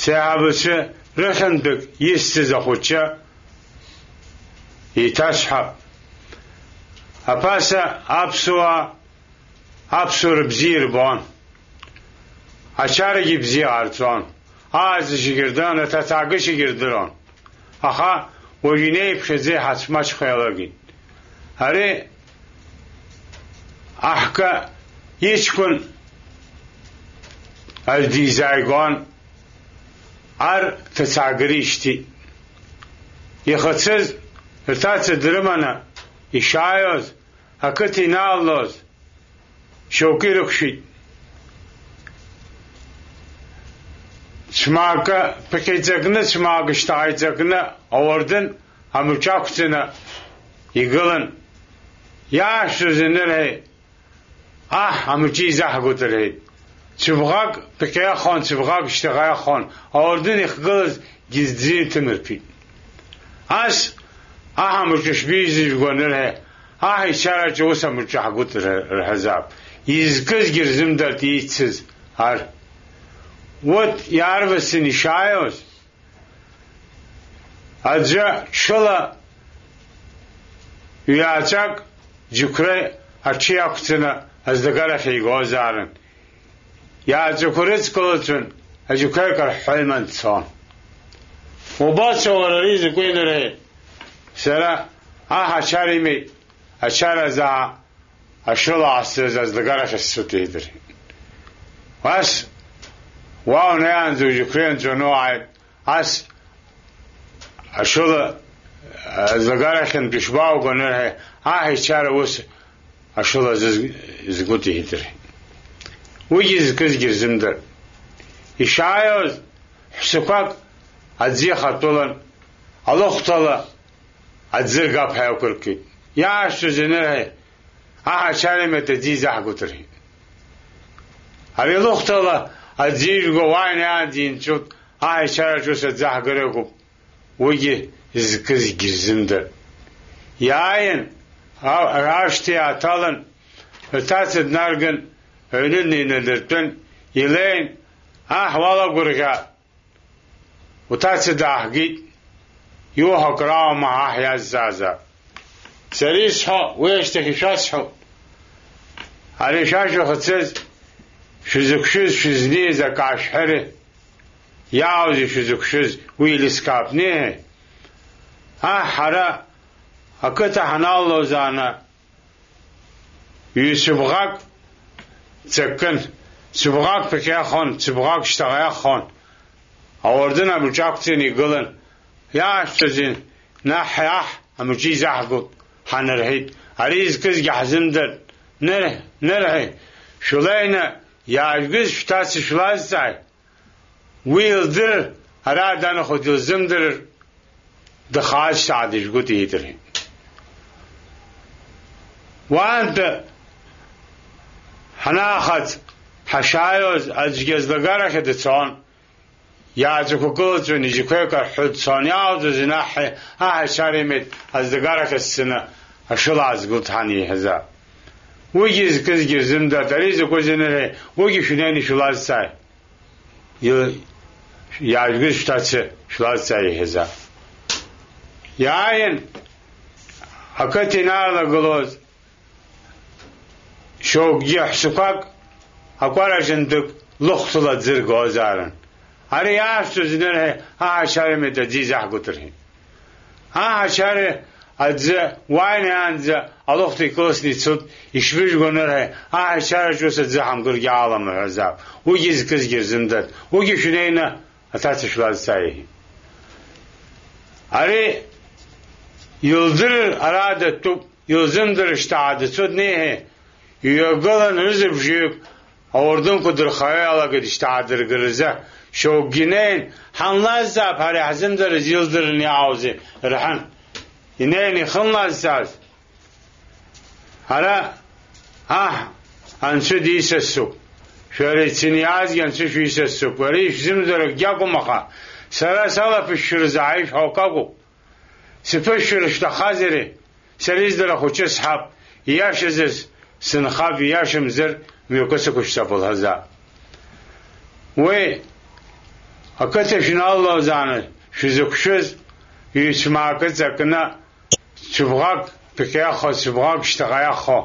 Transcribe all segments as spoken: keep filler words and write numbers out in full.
Сеиҳабацәа рыхьынтәык исҭаз ахәыҷы еиҭасҳәап. Аԥаса аԥсуаа аԥсуара бзиа ирбон. Ачарагьы бзиа ҟарҵон. Ааӡашьагьы рдыруан, аҭацаагашьагьы рдыруан. Аха уажә инеиԥхьаӡа иҳацәмаҷха иалагеит. Ари аҳка иҷкәын аӡә дизааигон, ар ҭацаагара ишьҭит. Ихыцыз рҭаца дрыманы ишааиуаз, ақыҭа инааллоз, шьоукы ирықәшәеит. Цәмаакы ԥхьаӡакны, цәмаакы шьҭахьаӡакны ауардын амҿы ақәҵаны игылан. Иаашәҵәаз анырҳәа, аҳ амҿы изаҳгоит рҳәеит. Цәыбӷак ԥхьа иахон, цәыбӷак шьҭахьа иахон. Ауардын ихгылаз гьызӡы иҭымырҭәит. Ас аҳ амҿы шәбеижьыжәго анырҳәа, аҳ ичараҿы ус амҿы ҳгәы рҳәазаап. Изкызгьы рзымдырт ицыз ар. Урҭ иаарвасын ишааиуаз, аӡәы ҽыла ҩаҵәак џьықәреи аҽи ақәҵаны аздагарахь игозаарын. Иааҵәақәа рыцкылацәан аџьықәреи карҳәҳәо иман дцон. Убацәа уара ари закәи нырҳәеит. Сара аҳ ачара имеит, ачара заа ашыла аасҭаз аздагарахь сцоит, иҳәеит. Ас уа унеиаанӡа уџьықәреи анҵәаны уааит. Ас ашыла, а, аздагарахьынтә ишбаауго анырҳәа, аҳ ичара ус ашыла зыз-, згәы иҭиҳәеит. Уигьы зкызгьы рзымдырт. Ишааиуаз, ҳәсақәак аӡы ихатәылан, алыхәҭала аӡы ргап ҳәа иақәыркит. Иаашәҵәаз анырҳәа, аҳ ачара имеит, аӡы изаҳгоит рҳәеит. Ари лыхәҭала аӡы ижәго уааины иаанӡа инҵәоит, аҳ ичараҿ ус аӡы аҳгар ыҟоуп. Уигьы зкызгьы рзымдырт. Иааин, а-, ашҭа иааҭалан, рҭаца днарган, аҩны днеинадыртәын, илеин, аҳ уалагәырӷьаап, уҭаца дааҳгеит, иуҳәо акыр ауама аҳ иазҵаазаап. Сара исҳәо, уи ашьҭахь ишәасҳәап. Ари шәашәа хыцыз, шәызықәшәыз, шәызнеиз акы аашәҳәари? Иааузи шәызықәшәыз, уи еилыскаап, неи? Аҳ, ҳара ақыҭа ҳаналалозааны, ҩ-цәыбӷак ҵакын, цәыбӷак ԥхьа иахон, цәыбӷак шьҭахьҟа иахон. Ауардын амҿы ақәҵаны игылан. Иаашәҵәази, наҳ, аҳ, амҿы изаҳгоит, ҳанырҳәит. Ари изкызгьы ҳзымдырт. Нырҳә, нырҳәеи, шәылеины иаажәгыз шәҭаца шәлазҵааи? Уи илдырыр, ара данахәыҭ илзымдырыр, дыхаазшьҭаҳа дыжәгәыҭ иидырҳәеит. Уаантәы ҳанаахаҵ, ҳашааиуаз аӡәгьы азлагарахьы дцон, иааҵәақәа кылҵәон, ижьқәеи карҳәҳәо дцон, иаалҵыз инаҳҳәа, аҳ ачара имеит, азлагарахьы сцаны ашыла аазгылт ҳан еиҳәаза. Уигьы изкызгьы рзымдырт, ари закәызеи анырҳәа, уигьы шәнеины шәылазҵааи. Ил-, иаажәгыз шәҭаца шәлазҵаа иҳәаза. Иааин, ақыҭа инарлагылоз шьоукгьы ҳәсақәак акәараҿ ндәык лыхәҭала аӡы ргозаарын. Ари иаашәҵәоз анырҳәа, аҳ ачара имеит, аӡы изаҳгоит рҳәеит. Аҳ ачара аӡы уааины иаанӡа алыхәҭа икылсны ицоит, ишбыжәго анырҳәа, аҳ ачараҿ ус аӡы ҳамгыргьы алам ҳәазаап. Уигьы зкызгьы рзымдырт. Уигьы шәнеины аҭаца шәлазҵаа иҳәеит. Ари илдырыр ара датәуп, илзымдырыр шьҭа дцо днеиҳәеит. Иҩагылан рызыбжаҩык ауардынқәа дырхаҩо иалагеит шьҭа аадыргаразы. Шьоукгьы неин, ҳанлазҵаап, ҳара иаҳзымдырыз илдырны иаауазеи, рҳәан. Инеин ихынлазҵааз, ара аҳ анцәа дисасуп. Шәара ицыниаазгьы анцәа шәисасуп. Уара ишәзымдыр акгьы акәым, аха сара салаԥышәшәыр зааишәҳәо акы акәуп. Сыԥышәшәыр шәҭахазари? Сара издыруа хәыҷы сҳап, ииашазар сынхап, ииашамзар мҩакы сықәышәҵап лҳәаза. Уи Ақыҭа шәналалозааны шәызықәшәыз ҩ-цәмаакы ҵакны, цәыбӷак ԥхьаҟа, цәыбӷак шьҭахьҟа,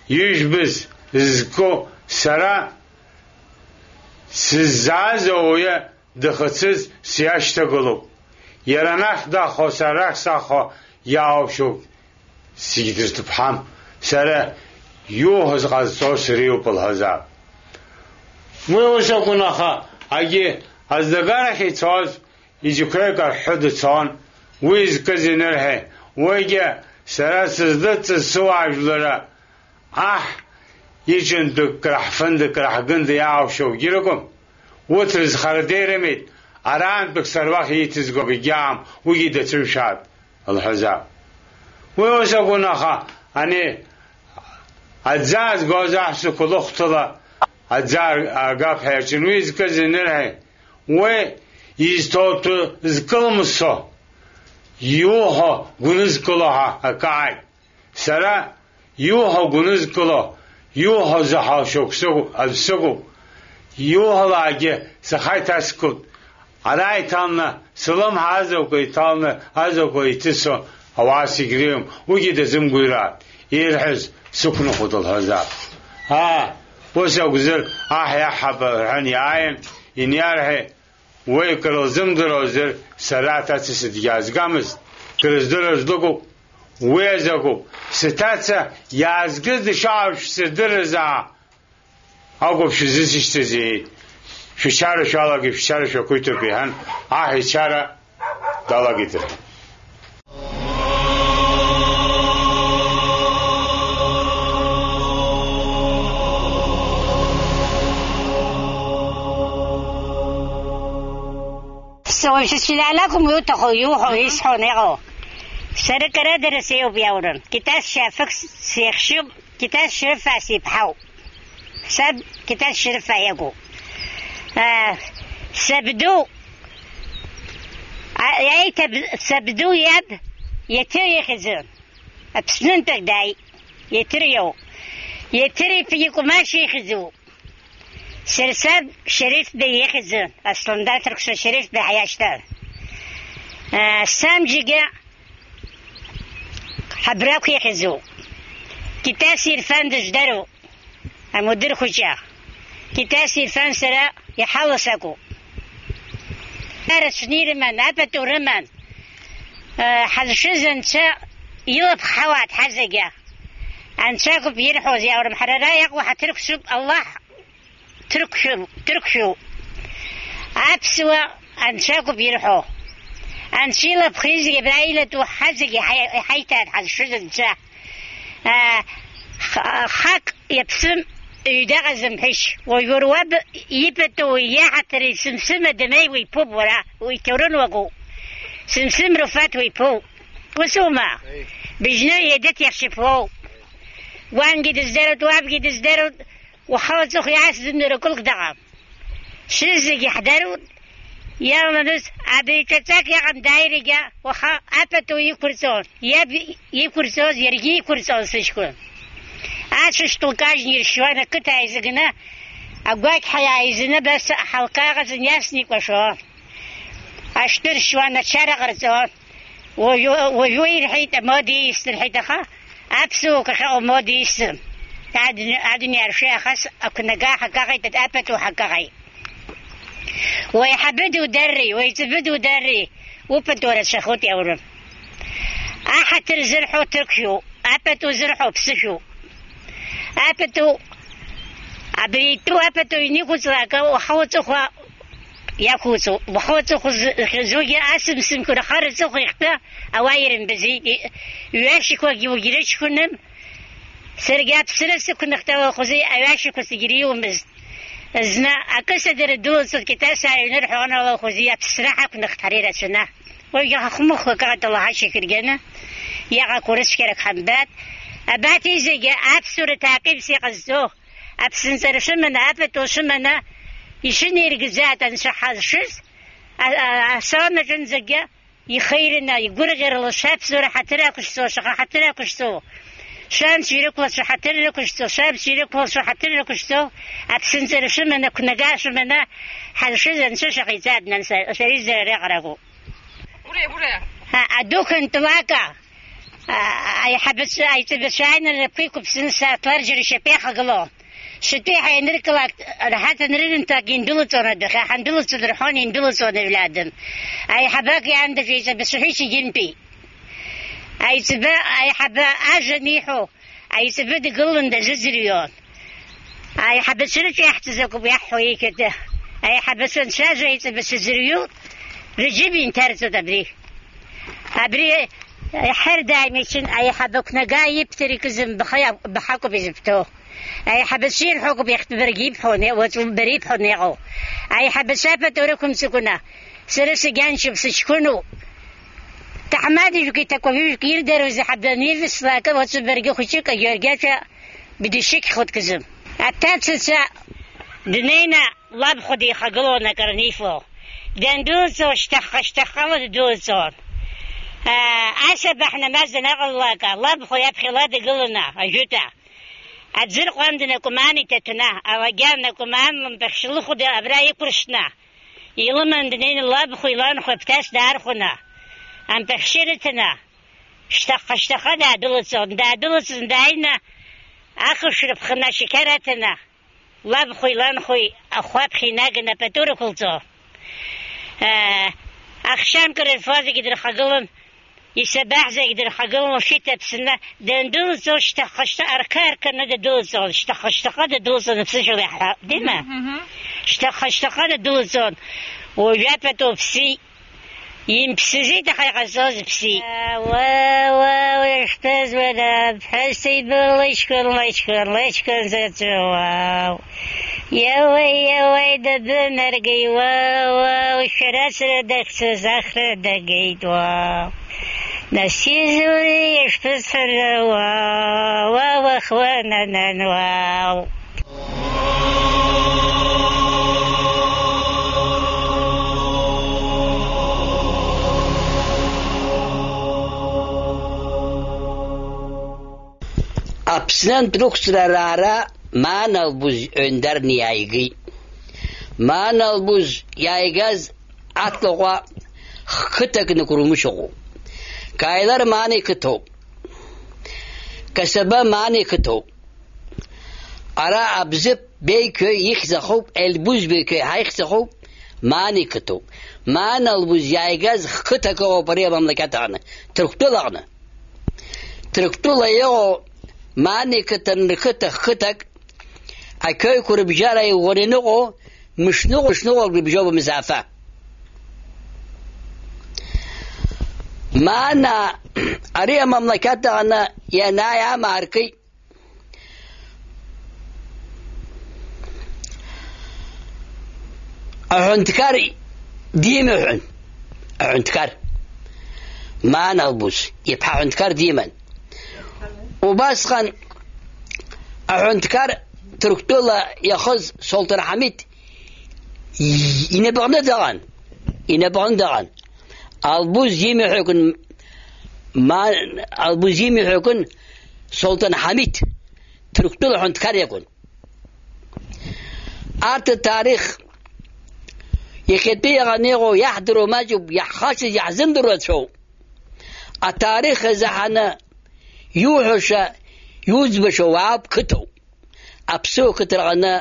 ижәбыз ззку сара сыззааз ауаҩы дахыцыз сиашьҭагылоуп. Иара анахь дахо, сара арахь сахо иаалшоуп. Зегь дырҭыԥҳам, сара иуҳәаз ҟазҵо сара иоуп лҳәазаап. Уи ус акәын, аха агьи аздагарахь ицоз иџьықәреи карҳәҳәы дцон, уи зкыз инырҳәеи, уигьы сара сыздыҵыз сыуаажәлара аҳ иҿынтәык краҳфында, краҳгында иаалшогьы ракәым. Урҭ рызхарадеи рымеит, араантәык сара уахь еиҭызго акгьы аам, уигьы дацәымшәааит. Лҳәаза. Уи ус акәын, аха ани аӡы аазгоз аҳәсақәа лыхәҭала аӡы ар-, аргап ҳәа иаҿын. Уи зкыз инырҳәеит, уи изҭоуҭәу зкылмсо, иуҳәо гәынызкыло ҳәа акы ааит. Сара иуҳәо гәынызкыло, иуҳәо заҳа шьоук сыгу-, аӡә сыгуп, иуҳәалаагьы сахьа иҭаскуп. Ара иҭалны, сылымҳа азакәа иҭалны, азакәа иҭысо ауаа зегь рыҩым, уигьы дазымгәырҩааит, ирҳәаз сықәныҟәоит лҳәазаап. Аа, ус акәзар, аҳ иаҳҳәап, рҳәан иааин, иниарҳәеит, уи кыр лзымдыруазар, сара аҭаца сыдгьаазгамызт, кыр здыруаз лыгуп, уи азакәуп, сыҭаца иаазгаз дышаауш шәсырдырызаа, акәуп шәзысышьҭыз, иҳәеит. Шәычара шәалагеит, шәчара шәақәиҭуп, иҳәан, аҳ ичара далагеит, рҳәеит. Сара уажәы сшьыла акәым иуҭаху, иуҳәо, исҳәо, иҟоу. Сара Карадара сеиуп иаурым. Китас шьафык сеихшьуп, Китас Шьрыфаа сиԥҳауп. Саб Китас Шьрыфаа иакәуп. Э, сабду, а, еиҭаб-, сабду иаб Еҭыр ихьӡын. Аԥснынтәык дааит. Еҭыр иоуп. Еҭыр иԥа икәмаш ихьӡуп. Сара саб Шьариф Беи ихьӡын, Асландар Ҭырқәшәа Шьариф Беи ҳиашьҭан. Э, самџьагьы Ҳабрақә ихьӡуп. Китас Ирфан дыжәдароуп, амудыр хәыҷы. Китас Ирфан сара иҳаласакуп. Рацәаны ирыман, апату рыман. Э, ҳазшаз Анцәа илаԥх ҳауааит ҳазегьы. Анцәа акәып ирҳәоз, иаурым ҳара ара иаҟоу ҳаҭыр қәшәуп, Аллаҳ Ҭырқәшәу-, ҭырқәшәу. Аԥсуа Анцәа акәып ирҳәо. Анцәа илаԥхизгьы абра илатәу ҳазегьы ҳаи-, ҳаиҭааит ҳазшаз Анцәа. Аа, х-, хак иаԥсым, ҩдаҟа зымҳәишь. Уажә уара уаб ипату иаҳаҭыр сымсым адамеи уиԥуп уара, уи ҭоурын уагоуп. Сымсым Руфаҭ уиԥоуп. Усума? Еи. Быжьны Едыҭ иахьшьыԥуоу. Уангьы дыздырут, уабгьы дыздырут, уаха уаҵәы иаасзымдыруа кылк дыҟам. Шәызегьы ҳдыруеит, иаланыз абри ҿаҵак иаҟан дааирагьы уаха апату иқәырҵон, иаб иқәырҵоз, иаргьы иқәырҵон сыҷкәын. Ацәышә тулкажьны иршьуан, ақыҭа ааизыгны, агәақьҳәа иааизаны абас аҳалқаа ыҟаҵан иасны икәашон. Ашәҭы ршьуан, ачара ҟарҵон. Уажәы, уажәы ирҳәеит, амода иисны рҳәеит, аха аԥсуақәа ахьыҟоу амода иисым. Адун-, адунеи аршеи ахас ақәнага ҳакаҟеит, апату ҳакаҟеит. Уаҩ ҳабыду дарри, уаҩ ҵабыду дарри, упату рацәахоит иаурым. Аҳаҭыр зырҳәо ҭырқәшәоуп, апату зырҳәо ԥсышәоуп. Апату, абри итәу апату иникәыҵлак, уаха уаҵәыхәа иақәуҵо, уаха уаҵәыхәа зы-, зугьы асымсымкәа рхара аҵыхәа ихтәы ауаа ирымбаӡеит, и-, ҩашьқәагьы уагьрыҷкәыным, саргьы аԥсра сықәныхтәалахозеи, аҩашьқәа зегьы иреиуамызт. Зны акы садара дулаҵоит, Китас ааҩнырҳәон алахәызеи, аԥсра ҳақәныхт ҳара ирацәаны. Уажәы ҳахәмыхәа акаҟатала ҳашьақәыргьаны, иаҟақәоу рыцәгьарак ҳамбац. Абарҭ зегьы аԥсуара ҭаакыҩс иҟазҵо, аԥсынҵа ршәыманы, апату шәыманы, ишынеиргӡаат анцәа ҳазшаз, а-, а-, асалам аҿынӡагьы ихеираны, игәырӷьарала шәаԥсуара ҳаҭыр ақәышәҵо, шаҟа ҳаҭыр ақәышәҵо. Шәанцәа ирықәлацәа ҳаҭыр рықәышәҵо, шәабцәа ирықәлацәа ҳаҭыр рықәышәҵо, аԥсынҵры шәыманы, қәнага шәыманы, ҳазшаз Анцәа шәаҟаиҵааит, нан, са, сара изараҟарагу. Уре, уре. А, адухын тлака, а, аиҳабацәа, аиҵбацәа ааины рнапқәа иқәыԥсаны сааҭлар џьара шьапы иахагыло. Шьатәи ҳаиныркылак, раҳаҭын рырымҭак индәылҵуан адәахьы, ҳандәылҵуан рҳәон, индәылҵуан аҩладан. Аиҳабак иаандаз еиҵбацәа ҳәа исигьынтәи. Аиҵбы, аиҳабы ажәа аниҳәо, аиҵбы дгылан дазыӡырҩуан. Аиҳабацәа рыҿ иаҳҵаз акәым иаҳҳәо, иахьатәы аиҳабацәа анцәажәо аиҵбы сыӡырҩуп, рыџьым инҭарҵоит абри. Абри ҳарда амичын аиҳабы қәнага иԥҭар икызым баха-, баҳакуп изыбҭоу. Аиҳабацәа ирҳәо акәым иахьтәы баргьы ибҳәон, уаҵәы бара ибҳәон иҟоу. Аиҳабацәа апату рықәымҵыкәаны, сара сагьаншьоуп, сыҷкәыноуп. Ҭаҳмадажәк иҭакәажәыжәк ирдыруаз иҳаб данивсла акы, уаҵәы баргьы хәыҷык агьоргьаҿа бдышьықьхот кызы. Аҭацацәа днеины лабхәа дихагылон акыр анифо. Дандәылҵуа шьҭахьҟа-шьҭахьҟала ддәылҵуан. Аа, асаба ҳнамаз данаҟалалак, лабхәа иаԥхьа ла дагыланы, ажәытәа. Аӡырҟәан днакәыман иҭаҭәны, алагьан накәыман лымпахьшь лыхәда абра иқәыршәны. Илыман днеины лабхәеи ланхәеи ԥҭас даархәаны, ампахьшьы рыҭаны, шьҭахьҟа-шьҭахьҟа даадәылҵуан, даадәылҵын, дааины ахышәра ԥхын ашьақьар аҭаны, лабхәеи ланхәеи ахәаԥхьа инаганы апату рықәылҵо. Э, ахшамкра рфазагьы дырхагылан, Исабаҳзагь дырхагылан, лшьыҭа Аԥсны дандәылҵуа, шьҭахьҟа-шьҭа арка-арканы дадәылҵуан, шьҭахьҟа-шьҭахьҟа дадәылҵуан, аԥсышәала иаҳҳәап, дима? Мгм. Шьҭахьҟа-шьҭахьҟа дадәылҵуан, уажәы апату ԥсит, имԥсызит, аха иҟазҵоз ԥсит. Уа, уа, уа, иахьтәаз уара, ԥҳәыс ибылышьқәан, лышьқәан, лышьқәан заҵәы, уау. Иауеи, иауеи, дабынаргеи, уа, уа, шәара срыдагцаз ахра дагеит, уа. Нас изури ишԥысҳәара, уа, уа, уахуананан, уа. Аԥснынтә рықәҵра раара Маан Албуз ҩндарны иааигеит. Маан Албуз иааигаз аҭлаҟәа хқыҭак Нықәрумышь ыҟоуп. Каилар Маан иқыҭоуп. Касаба Маан иқыҭоуп. Ара Абзыԥ Беиқьои ихьӡ ахоуп, Елбуз Беиқьои ҳаихьӡ ахоуп, Маан иқыҭоуп. Маан Албуз иааигаз хқыҭак ыҟоуп ари амамлакьат аҟны, Ҭырқәтәылаҟны. Ҭырқәтәыла иҟоу Маан иқыҭан рқыҭа хқыҭак, ақьоиқәа рыбжьара иӷәӷәаны иныҟәо, мышныҟәа, мышныҟәак рыбжьоуп амзаафа. Маана ари амамлакьат аҟны ианааи амаа ркит. Аҳәынҭқар димаҳәын. Аҳәынҭқар. Маан Албуз иԥҳа аҳәынҭқар диман. Убасҟан аҳәынҭқар Ҭырқәтәыла иахыз Солҭан Ҳамид и-, инапаҟны дыҟан. Инапаҟны дыҟан. Албуз имаҳәа акәын, ма-, Албуз имаҳәа акәын Солҭан Ҳамид, Ҭырқәтәыла аҳәынҭқар иакәын. Арҭ аҭаарих иахьатәи иҟаны иҟоу иаҳдыруа маҷуп, иаҳхашаз иаҳзымдыруа рацәоуп. Аҭаарих азы ҳаны иуҳәаша, иуӡбаша уаауп, қыҭоуп. Аԥсуа қыҭа рҟны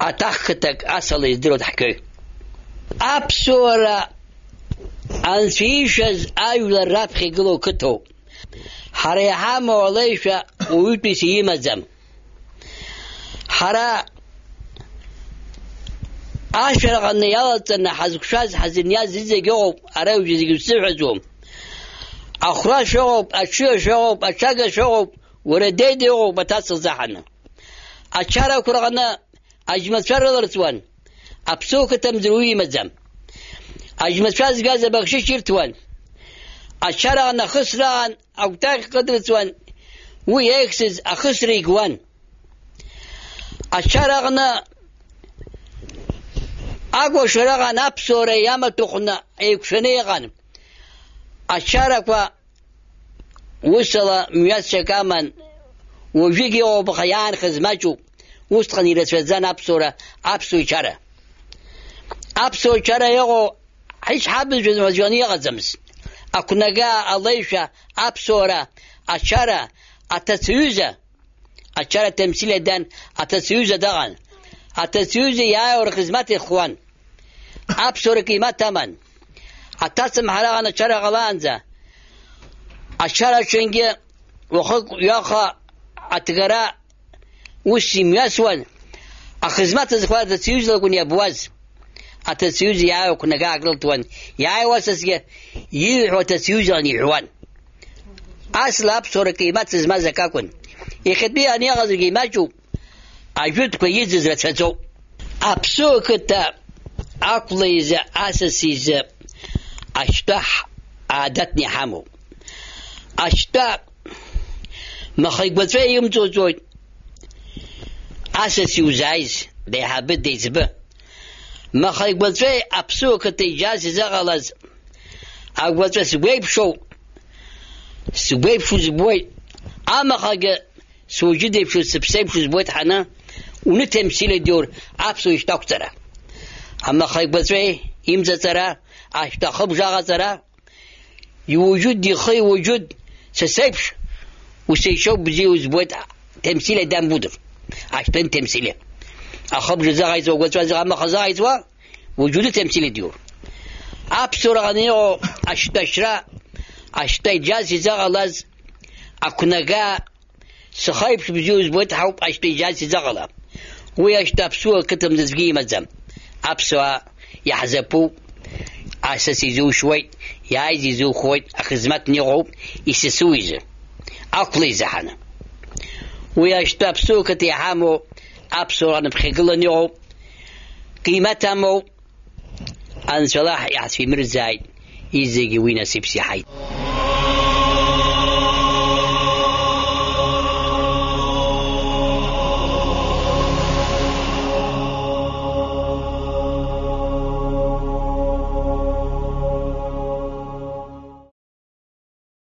аҭах қыҭак асала издыруа ҳқьои. Аԥсуара анцәа ишәаз ажәлар раԥхьа игылоу қыҭоуп. Ҳара иҳамоу алеишәа уаҩытәыҩса имаӡам. Ҳара ашәараҟны иалаҵаны ҳазқәшәаз, ҳазыниаз зегь ыҟоуп, ара уажәы зегь усзыҳәаӡом. Ахәрашәа ыҟоуп, аҽыҩашәа ыҟоуп, аҽагашәа ыҟоуп, уара деида ыҟоуп аҭаца лзаҳаны. Ачарақәа рҟны аџьмацәа рыларҵуан, аԥсуа қыҭамзар уи имаӡам. Аџьмацәа згаз абаҟшьышь ирҭуан. Ачараҟны ахысраан агәҭахь кыдырҵуан, уи еихсыз ахысра игуан. Ачараҟны акәашараҟан аԥсуара иамаҭәахәны еикәшаны иҟан. Ачарақәа Усала мҩасшьак аман, уажәыгь иҟоуп, аха иаанхаз маҷуп, усҟан ирацәаӡан аԥсуара, аԥсуа чара. Аԥсуа чара иҟоу ҳишҳабызшәа уажәаны иҟаӡамызт. Ақәнагаа, алеишәа, аԥсуара, ачара, аҭацаҩыза, ачара темсилиа дан, аҭацаҩыза даҟан. Аҭацаҩыза иааиуа рхызмаҭ ихуан. Аԥсуара климат аман. Аҭацамҳара аҟан ачара ҟалаанӡа. Ачара аҽынгьы уахык ҩаха аҭгара ус имҩасуан, ахызмаҭ зхуаз аҭацаҩыза лакәын иабуаз. Аҭацаҩыза иааиуа қәнагаак рылҭуан, иааиуа асасгьы ииҳәо аҭацаҩыза лан иҳәуан. Асла аԥсуара климат змаз акы акәын. Иахьатәи ан иҟазаргьы имаҷуп, ажәытәқәа иӡыз рацәаӡоуп. Аԥсуа қыҭа ақәла изы, асас изы ашьтәа ҳ-, аадатны иҳамоуп. Ашьтәа Махаигәаҵәа имҵоҵоит асас иузааиз, деиҳабы, деиҵбы. Махаигәаҵәеи аԥсуа қыҭа иџьас изыҟалаз агәаҵәа сгәеиԥшоу, сгәеиԥшу збуеит, амахагьы суџьыдеиԥшу, сыԥсеиԥшу збуеит ҳаны, уны темсилиа диур аԥсуа ишьтәақәҵара. Амахаигәаҵәеи имҵаҵара, ашьтәа ахыбжа аҟаҵара, Иуџьуд ихы, иуџьуд са сеиԥш, ус еишьоуп, бзиа узбоит, темсилиа дан будыр. Ашьтәа темсилиа. Ахыбжа заҟаиҵуа, агәаҵәа заҟа, амаха заҟаиҵуа, уџьуду темсилиа диур. Аԥсуара ҟаны иҟоу ашьтәа ашьра, ашьтәа иџьас изаҟалаз, ақәнага, Схы аиԥш бзиа узбоит, ҳауп, ашьтәа иџьас изыҟала. Уи ашьтәа аԥсуа қыҭа мзаӡәгьы имаӡам. Аԥсуаа иаҳзаԥуп, асас изушьуеит, иааиз изухуеит, ахызмаҭны иҟоуп, исасу изы, ақәла изаҳаны. Уи ашьтәа аԥсуа қыҭа иҳамоу аԥсуаа ныԥхьагыланы иҟоуп, климат амоуп, Анцәа Аллаҳ иаҳцәимырзааит, изегьы уи насыԥс иаҳаит.